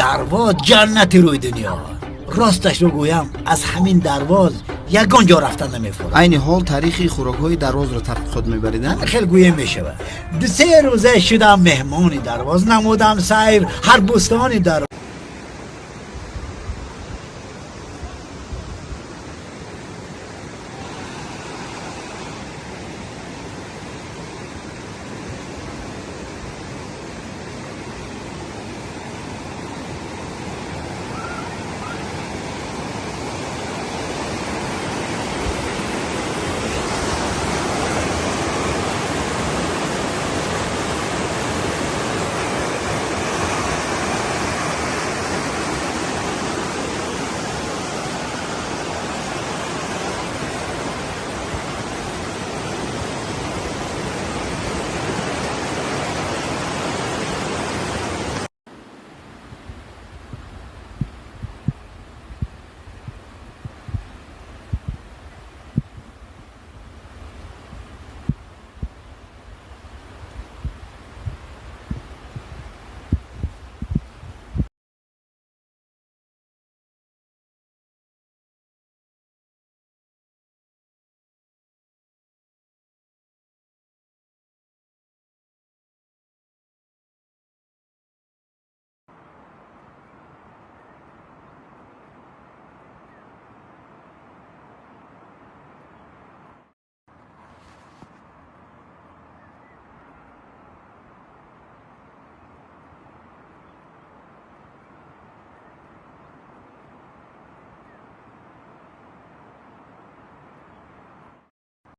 Дарвоз ҷаннати рӯи дунё. Росташро гӯям, аз ҳамин Дарвоз ягон ҷо рафта намефорад. Айни ҳол таърихи хӯрокҳои Дарвозро тадқиқот мебаред? Хел гӯем мешавад. Ду се рӯза шудам меҳмони Дарвоз, намудам сайр ҳар бӯстони Дарвоз.